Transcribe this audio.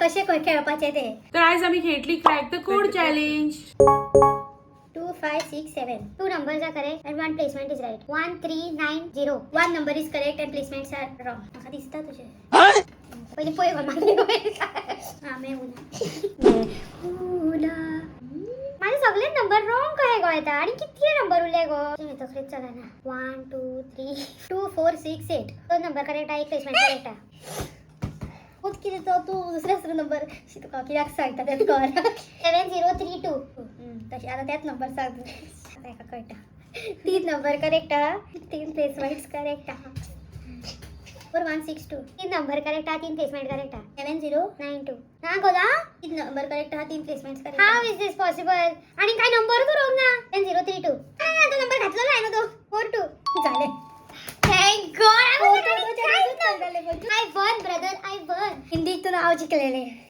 कशें खेळपाचें ते. तर आयज आमी खेळटली crack the code challenge. 2, 5, 6, 7. Two numbers are correct and one placement is right. 1390. One number is correct and placements are wrong. म्हाका दिसता तुजें. पयलीं पळय गो, मागीर पळय. हा, मैं हूँ ना. माझे सगळे नंबर रॉंग कहे गो येता आणि कितके नंबर उरले गो? तकलीच चलना. 1, 2, 3. 2, 4, 6, 8. दोन नंबर करेक्ट आहे, एक प्लेसमेंट करेक्ट आहे. खूप कितें तो तूं दुसरे दुसरे नंबर तुका कित्याक सांगता तेच कळना. 7032. तशें आतां तेच नंबर सांग तूं. आतां हेका कळटा. तीन नंबर करेक्ट आहा, तीन प्लेसमेंट्स करेक्ट आहा. 4, 1, 6, 2. तीन नंबर करेक्ट आहे, तीन प्लेसमेंट करेक्ट आहे. 7, 0 9 2 ना गो ना. तीन नंबर करेक्ट आहा, तीन placements correct. How is this possible? आणि काय नंबर तू रॉंग ना. 7032. तो नंबर घातलेलो आहे ना तो. 42. झाले. Thank God. 4, 2, 2. I won, brother, I won. हिंदीतून हांव जिखलेलें.